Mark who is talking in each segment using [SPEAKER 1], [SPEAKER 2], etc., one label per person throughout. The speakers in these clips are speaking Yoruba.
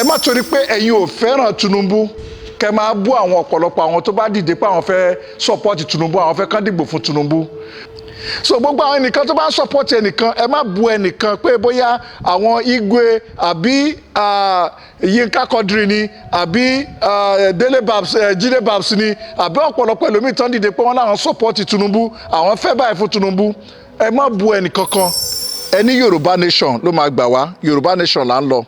[SPEAKER 1] Má torí pé ẹ̀yin ò fẹ́ràn Tinubu, kẹ máa bú àwọn ọ̀pọ̀lọpọ̀ àwọn tó bá dìde pé àwọn fẹ́ support Tinubu, àwọn fẹ́ kán dìbò fún Tinubu. So gbogbo àwọn ẹnìkan tó bá ń support ẹnìkan, ẹ má bu ẹnìkan pé bóyá àwọn Igwe àbí Yínká Quadri ni, àbí Délé Babs, Jídé Babs ni, àbí ọ̀pọ̀lọpọ̀ ẹlòmíì tán dìde pé wọ́n láwọn support Tinubu, àwọn fẹ́ báyìí fún Tinubu. Ẹ má bu ẹnìkankan. Ẹ ní Yorùbá Nation ló máa gbà wá. Yorùbá Nation là ń lọ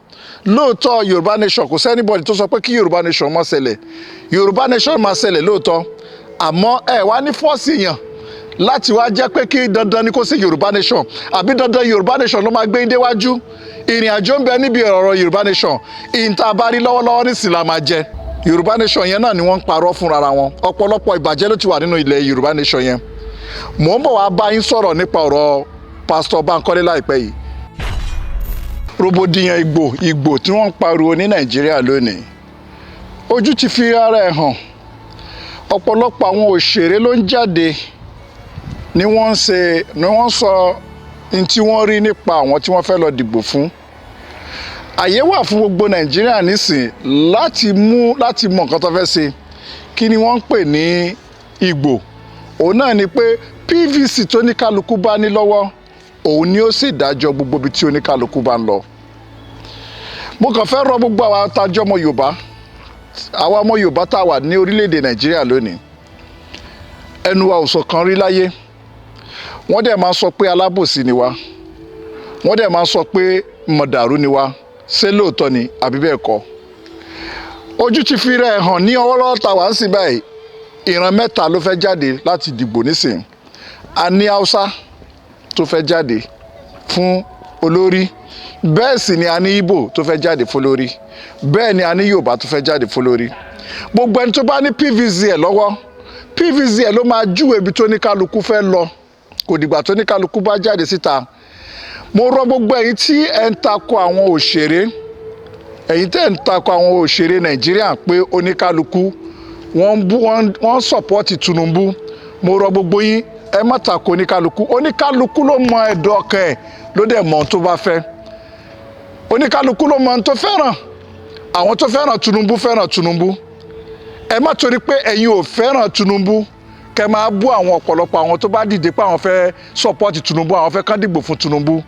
[SPEAKER 1] lóòótọ́. Yorùbá Nation, kò sí anybody tó sọ pé kí Yorùbá Nation má ṣẹlẹ̀. Yorùbá Nation máa ṣẹlẹ̀ lóòótọ́, àmọ́ ẹ wá ní force yàn láti wá jẹ́ pé kí dandan ni kó sí Yorùbá Nation, àbí dandan Yorùbá Nation ló máa gbé yín déwájú. Ìrìn àjò ń bẹ níbi ọ̀rọ̀ Yorùbá Nation. Ìyìn tá a bá rí lọ́wọ́lọ́wọ́ nísìnyí la máa jẹ. Yorùbá Nation yẹn náà ni wọ́n ń parọ́ fúnra wọn. Ọ̀pọ̀lọpọ̀ ìbàjẹ́ ló ti wà nínú ilẹ̀ Yorùbá Nation yẹn. Mò ń bọ̀ wá bá yín sọ̀rọ̀ nípa ọ̀rọ̀ Pásítọ̀ Bánkọ́lé láìpẹ́ yìí. Rògbòdìyàn Ìgbò, Ìgbò tí wọ́n ń pariwo ní Nàìjíríà lónìí, ojú ti fi ara ẹ̀ hàn. Ọ̀pọ̀lọpọ̀ àwọn òṣèré ló ń jáde ni wọ́n ń ṣe ni wọ́n sọ ní tí wọ́n rí nípa àwọn tí wọ́n fẹ́ lọ dìbò fún. Àyè wà fún gbogbo Nàìjíríà nísìn láti mú láti mọ nǹkan tó fẹ́ ṣe. Kí ni wọ́n ń pè ní Ìgbò? Òun náà ni pé PVC tó ní kálukú bá ní lọ́wọ́, òun ni ó sì dájọ́ gbogbo ibi tí oníkálukú bá ń lọ. Mo kàn fẹ́ rọ gbogbo àwa tá a jẹ́ ọmọ Yorùbá, àwa ọmọ Yorùbá tá a wà ní orílẹ̀-èdè Nàìjíríà lónìí, ẹnu wa ò ṣọ̀kan rí láyé. Wọ́n dẹ̀ máa sọ pé alábòsí ni wa, wọ́n dẹ̀ máa sọ pé mọ̀dàrú ni wa. Ṣé lóòótọ́ ni àbí bẹ́ẹ̀ kọ́? Ojú ti fi rẹ̀ hàn ní ọwọ́lọ́wọ́ tá a wà ń sìn báyìí. Ìran mẹ́ta ló fẹ́ jáde láti dìbò nísìn. A ní Haúsá tó fẹ́ jáde fún olórí, bẹ́ẹ̀ sì ni a ní Ìgbò tó fẹ́ jáde fún olórí, bẹ́ẹ̀ ni a ní Yorùbá tó fẹ́ jáde fún olórí. Gbogbo ẹni tó bá ní PVC ẹ̀ lọ́wọ́, PVC ẹ̀ ló máa júwe ibi tó ní kálukú fẹ́ lọ. Kò dìgbà tó ní kálukú bá jáde síta. Mo rọ gbogbo ẹ̀yin tí ẹ̀ ń takò àwọn òṣèré, ẹ̀yin tẹ́ ń takò àwọn òṣèré Nàìjíríà pé oníkálukú wọ́n ń bú, wọ́n support Tinubu, mo rọ gbogbo yín, ẹ má takò oníkálukú. Oníkálukú ló mọ ẹ̀dọ̀ ọkàn ẹ̀, ló dẹ̀ mọ ohun tó bá fẹ́. Oníkálukú ló mọ ohun tó fẹ́ràn. Àwọn tó fẹ́ràn Tinubu fẹ́ràn Tinubu. Ẹ má torí pé ẹ̀yin ò fẹ́ràn Tinubu, kẹ máa bú àwọn ọ̀pọ̀lọpọ̀ àwọn tó bá dìde pé àwọn fẹ́ support Tinubu, àwọn fẹ́ kán dìbò fún Tinubu.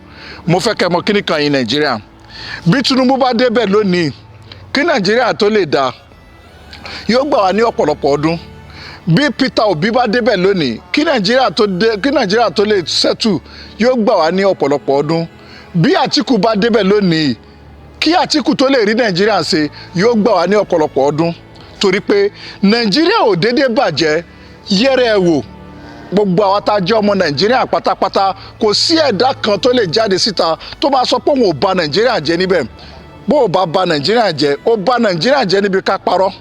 [SPEAKER 1] Mo fẹ́ kẹ́ mọ̀ kíní kan yín, Nàìjíríà, bí Tinubu bá débẹ̀ lónìí, kí Nàìjíríà tó lè dáa, yóò gbà wá ní ọ̀pọ̀lọpọ̀ ọdún. Bí Peter Obi bá débẹ̀ lónìí, kí Nàìjíríà tó lè settle, yóò gbà wá ní ọ̀pọ̀lọpọ̀ ọdún. Bí Àtìkù bá débẹ̀ lónìí, kí Àtìkù tó lè rí Nàìjíríà ṣe, yóò gbà wá ní ọ̀pọ̀lọpọ̀ ọdún, torí pé Nàìjíríà ò déédéé bàjẹ́. Yẹ́rẹ́ ẹ wò, gbogbo àwa tá a jẹ́ ọmọ Nàìjíríà pátápátá, kò sí ẹ̀dá kan tó lè jáde síta tó máa sọ pé òun ò bà Nàìjíríà jẹ́ níbẹ̀. Bó o bá bà Nàìjíríà jẹ́, ó bà Nàìjíríà jẹ́ níbi ká parọ́.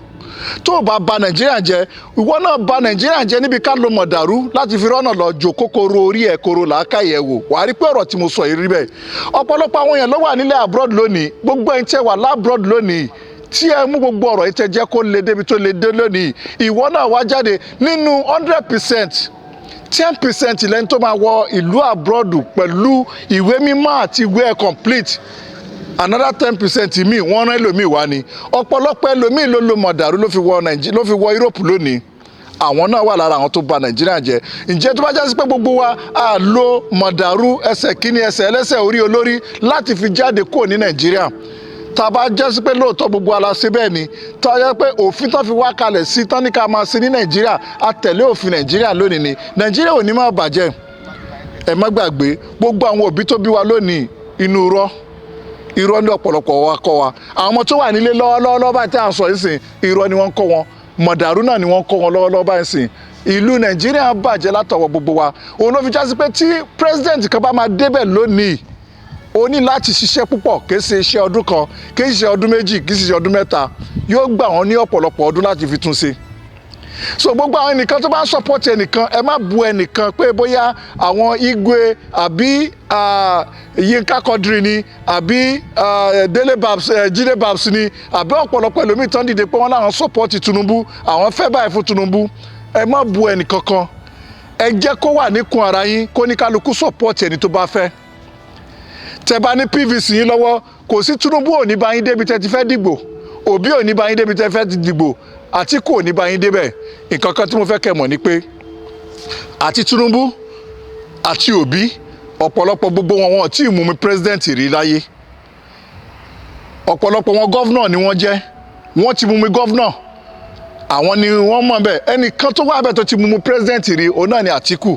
[SPEAKER 1] Tó o bá bà Nàìjíríà jẹ́, ìwọ náà bà Nàìjíríà jẹ́ níbi ká lo mọ̀dàrú láti fi rọ́nà lọ jò kókóró orí ẹ̀ kóró làákàyè ẹ̀ wò. Wàá rí pé ọ̀rọ̀ tí mo sọ yìí rí bẹ́ẹ̀. Ọ̀pọ̀lọpọ̀ àwọn èèyàn ló wà nílẹ̀ abroad lónìí. Gbogbo ẹ̀yin tẹ́ wà l'abroad lónìí, tí ẹ mú gbogbo ọ̀rọ̀ yìí, tẹ́ jẹ́ kó le débi tó le dé lónìí, ìwọ náà wá jáde nínú 100%, 10% lẹ́ni tó máa wọ ìlú abroad pẹ̀lú ìwé mímọ́ àti ìwé ẹ̀ complete. Another 10% míì, wọ́n rán ẹlòmíì wá ni. Ọ̀pọ̀lọpọ̀ ẹlòmíì ló lo mọ̀dàrú ló fi wọ Europe lónìí. Àwọn náà wà lára àwọn tó bà Nàìjíríà jẹ́. Ǹjẹ́ tó bá jásí pé gbogbo wa á lo mọ̀dàrú, ẹsẹ̀ kíní, ẹsẹ̀ ẹlẹ́sẹ̀, orí olórí láti fi jáde kúrò ní Nàìjíríà, tá a bá jásí pé lóòótọ́ gbogbo ala ṣe bẹ́ẹ̀ ni, tá a jẹ́ pé òfin tán fi wá kalẹ̀ sí tán ní ká máa ṣe ní Nàìjíríà, a tẹ̀lé òfin Nàìjíríà lónìí ni, Nàìjíríà ò ní máa bàjẹ́. Ẹ má gbàgbé, gbogbo àwọn òbí tó bí wa lónìí, inú irọ́, irọ́ ní ọ̀pọ̀lọpọ̀ wa kọ́ wa. Àwọn ọmọ tó wà nílé lọ́wọ́lọ́wọ́ báyìí tí à ń sọ yìí sìn, irọ́ ni wọ́n ń kọ́ wọn, mọ̀dàrú náà ni wọ́n ń kọ́ wọn lọ́wọ́lọ́wọ́ báyìí sìn. Ìlú Nàìjíríà bàjẹ́ látọwọ́ gbogbo wa. Òun ló fi já sí pé tí president kan bá máa débẹ̀ lónìí, ó ní láti ṣiṣẹ́ púpọ̀. Kì í ṣe iṣẹ́ ọdún kan, kì í ṣe ọdún 2, kì í ṣe ọdún 3. Yóò gbà wọ́n ní ọ̀pọ̀lọpọ̀ ọdún láti fi tún ṣe. So gbogbo àwọn ẹnìkan tó bá ń support ẹnìkan, ẹ má bu ẹnìkan pé bóyá àwọn Igwe àbí Yínká Quadri ni, àbí Délé Babs, Jídé Babs ni, àbí ọ̀pọ̀lọpọ̀ ẹlòmíì tán dìde pé wọ́n láwọn support Tinubu, àwọn fẹ́ báyìí fún Tinubu. Ẹ má bu ẹnìkankan. Ẹ jẹ́ kó wà níkùn ara yín, kó ní kálukú support ẹni tó bá fẹ́. Tẹ́ bá ní PVC yín lọ́wọ́, kò sí, Tinubu ò ní bá yín débi tẹ́ ti fẹ́ dìgbò, Òbí ò ní bá yín débi tẹ́ fẹ́ dìgbò, Àtíkù ò ní bá yín débẹ̀. Nǹkan kan tí mo fẹ́ kẹ́ mọ̀ ni pé àti Tinubu àti Òbí, ọ̀pọ̀lọpọ̀ gbogbo wọn, wọn ò tí ì mú mi president rí láyé. Ọ̀pọ̀lọpọ̀ wọn, governor ni wọ́n jẹ́. Wọ́n ti mú mi governor, àwọn ni wọ́n mọ̀ bẹ́ẹ̀. Ẹnìkan tó wà bẹ́ẹ̀ tó ti mú mi president rí, òun náà ni Àtíkù.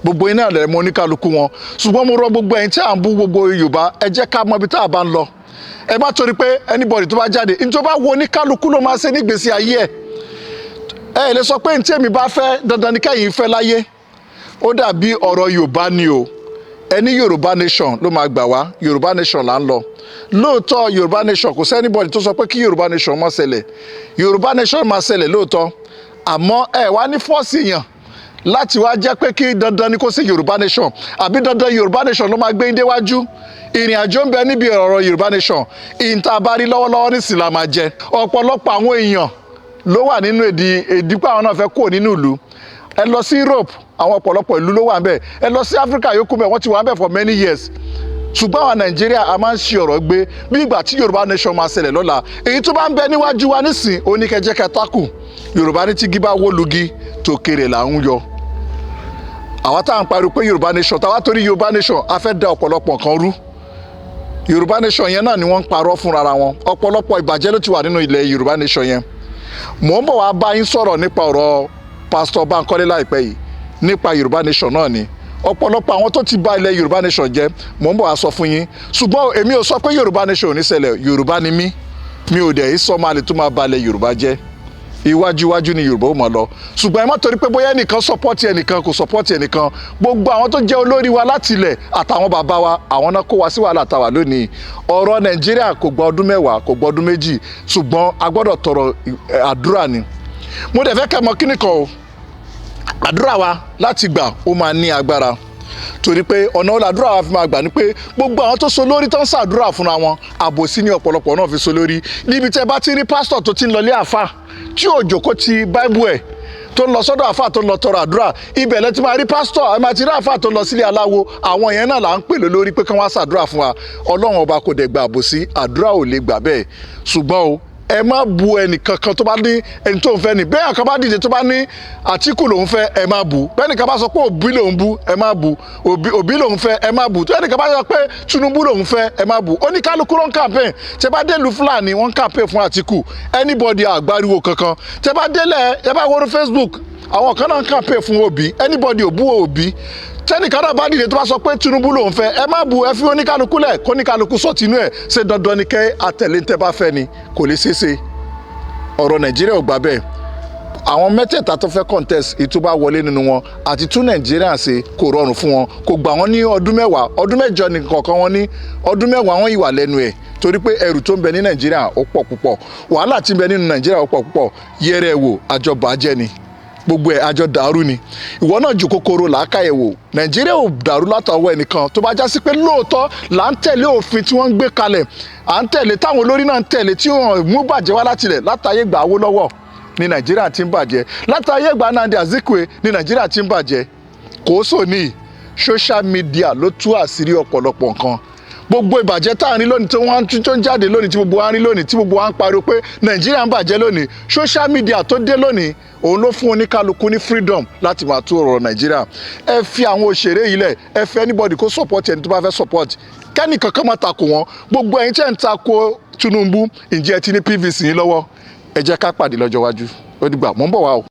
[SPEAKER 1] Gbogbo iná rẹ̀ mọ oníkálukú wọn. Ṣùgbọ́n mo rọ gbogbo ẹ̀yin tí à ń bú gbogbo Yorùbá, ẹ jẹ́ ká mọ ibi tá a bá ń lọ. Ẹ má torí pé anybody tó bá jáde ní, tó bá wo oníkálukú ló máa ṣe nígbèésí ayé ẹ̀. Ẹ lè sọ pé ní tèmi bá fẹ́, dandan ni kẹ́yìn fẹ́ láyé. Ó dàbí ọ̀rọ̀ Yorùbá ni o. Ẹni Yorùbá nation ló máa gbà wá. Yorùbá nation là ń lọ lóòótọ́. Yorùbá nation, kò sí anybody tó sọ pé kí Yorùbá nation má ṣẹlẹ̀. Yorùbá nation máa ṣẹlẹ̀ lóòótọ́, àmọ́ ẹ wá ní force yàn láti wá jẹ́ pé kí dandan ni kó sí Yorùbá nation, àbí dandan Yorùbá nation ló máa gbé yín déwájú. Ìrìn àjò ń bẹ níbi ọ̀rọ̀ Yorùbá nation. Ìyìn tá a bá rí lọ́wọ́lọ́wọ́ nísìnyí la máa jẹ. Ọ̀pọ̀lọpọ̀ àwọn èèyàn ló wà nínú èdè èdìpọ̀, àwọn náà fẹ́ kúrò nínú ìlú. Ẹ lọ sí Europe, àwọn ọ̀pọ̀lọpọ̀ ìlú ló wà ńbẹ̀. Ẹ lọ sí Africa yòókù bẹ̀, wọ́n ti wà ńbẹ̀ for many years. Ṣùgbọ́n àwọn Nàìjíríà, a máa ń ṣe ọ̀rọ̀ gbé bí ìgbà tí Yorùbá nation máa ṣẹlẹ̀ lọ́la. Èyí tó bá ń bẹ níwájú wa nísìn, oníkẹjẹ kẹtakù. Yorùbá ní tí gíbá wó lugi, tòkèrè là ń yọ. Àwa tá à ń pariwo pé Yorùbá nation, táwa torí Yorùbá nation a fẹ́ da ọ̀pọ̀lọpọ̀ nǹkan rú. Yorùbá nation yẹn náà ni wọ́n ń parọ́ fúnra wọn. Ọ̀pọ̀lọpọ̀ ìbàjẹ́ ló ti wà nínú ilẹ̀ Yorùbá nation yẹn. Mò ń bọ̀ wá bá yín sọ̀rọ̀ nípa ọ̀rọ̀ Pásítọ̀ Bánkọ́lé láìpẹ́ yìí, nípa Yorùbá nation náà ni. Ọ̀pọ̀lọpọ̀ àwọn tó ti bà ilẹ̀ Yorùbá nation jẹ́, mò ń bọ̀ wá sọ fún yín. Ṣùgbọ́n èmi ò sọ pé Yorùbá nation ò ní ṣẹlẹ̀. Yorùbá ni mí, mi ò dẹ̀ sọ máa lè tó máa bà ilẹ̀ Yorùbá jẹ́. Iwájú iwájú ni Yorùbá ó máa lọ. Ṣùgbọ́n ẹ má torí pé bóyá ẹnìkan support ẹnìkan, kò support ẹnìkan. Gbogbo àwọn tó jẹ́ olórí wa láti ilẹ̀ àtàwọn bàbá wa, àwọn náà kó wa sí wàhálà tàwa lónìí. Ọ̀rọ̀ Nàìjíríà kò gba ọdún 10, kò gba ọdún 2, ṣùgbọ́n a gbọ́dọ̀ tọrọ àdúrà ni. Mo dẹ̀ fẹ́ kẹ́ mọ̀ kíní kan o. Àdúrà wa láti gbà, ó máa ní agbára, torí pé ọ̀nà àdúrà wa fi máa gbà ní pé gbogbo àwọn tó so lórí tó ń ṣàdúrà fúnra wọn, àbòsí ní ọ̀pọ̀lọpọ̀ náà fi so lórí. Níbi tẹ́ bá ti rí pásítọ̀ tó ti ń lọlé àfà, tí ò jókòó ti báíbù ẹ̀, tó ń lọ sọ́dọ̀ àfà, tó ń lọ tọrọ àdúrà, ibẹ̀ lẹ ti máa rí pásítọ̀, ẹ máa ti rí àfà tó ń lọ sílé aláwo. Àwọn yẹn náà là ń pè lórí pé kí wọ́n ṣàdúrà fún wa. Ọlọ́run Ọba kò dẹ̀ gba àbòsí, àdúrà ò lè gbà bẹ́ẹ̀. Ṣùgbọ́n o, ẹ má bu ẹnìkankan tó bá ní ẹni tó ń fẹ́ ni. Bẹ́ẹ̀ kan bá dìde, tó bá ní Àtíkù lòún fẹ́, ẹ má bu. Bẹ́ẹ̀ nìkan bá sọ pé Òbí lòún bu, ẹ má bu. Òbí, Òbí lòún fẹ́, ẹ má bu. Tó ẹnìkan bá sọ pé Tinubu lòún fẹ́, ẹ má bu. Oníkálukú ló ń campaign. Tẹ bá dé ìlú Fúlàní, wọ́n ń campaign fún Àtíkù, anybody àgbáriwo kankan. Tẹ bá délẹ̀, ẹ bá wọnú Facebook, àwọn kan náà ń campaign fún Òbí, anybody ò bú Òbí. Tẹnìkan náà bá dìde, tó bá sọ pé Tinubu lòún fẹ́, ẹ má bu. Ẹ fi oníkálukú lẹ̀, kóníkálukú sọ tinú ẹ̀. Ṣé dandan ni kẹ́ àtẹ̀lé tẹ́ bá fẹ́ ni? Kò lè ṣeé ṣe. Ọ̀rọ̀ Nàìjíríà ò gbà bẹ́ẹ̀. Àwọn mẹ́tẹ̀ẹ̀ta tó fẹ́ contest, èyí tó bá wọlé nínú wọn, àti tún Nàìjíríà ṣe kò rọrùn fún wọn. Kò gbà wọ́n ní ọdún 10, ọdún 8 ní kọ̀ọ̀kan wọn ní. Ọdún 10 wọn yìí wà lẹ́nu ẹ̀, torí pé ẹrù tó ń bẹ ní Nàìjíríà ó pọ̀ púpọ̀. Wàhálà tí ń bẹ nínú Nàìjíríà ó pọ̀ púpọ̀. Yẹrẹ wò, àjọ bàjẹ́ ni gbogbo ẹ̀, àjọ dàrú ni. Ìwọ náà ju kòkòrò làákàyè wò. Nàìjíríà ò dàrú látọwọ́ ẹnìkan. Tó bá já sí pé lóòótọ́ là ń tẹ̀lé òfin tí wọ́n ń gbé kalẹ̀, à ń tẹ̀lé, táwọn olórí náà ń tẹ̀lé, tí wọ́n mú bàjẹ́ wá látilẹ̀ látàyè gbà wó lọ́wọ́ ní Nàìjíríà ti ń bàjẹ́, látàyè gbà Nnamdi Azikiwe ní Nàìjíríà ti ń bàjẹ́. Kò sò ní social media ló tú àṣírí ọ̀pọ̀lọpọ̀ nǹkan. Gbogbo ìbàjẹ́ tá à ń rí lónìí, tí wọ́n tó ń jáde lónìí, tí gbogbo wa ń rí lónìí, tí gbogbo wa ń pariwo pé Nàìjíríà ń bàjẹ́ lónìí, social media tó dé lónìí, òun ló fún oníkálukú ní freedom láti máa tú ọ̀rọ̀ Nàìjíríà. Ẹ fi àwọn òṣèré yìí lẹ̀. Ẹ fi anybody kó support ẹni tó bá fẹ́ support, kẹ́nì kankan má takò wọ́n. Gbogbo ẹ̀yin tẹ́ ń takò Tinubu, ǹjẹ́ ẹ ti ní PVC yín lọ́wọ́? Ẹ jẹ́ ká pàdé lọ́jọ́ iwájú. Ó dìgbà, mò ń bọ̀ wá o.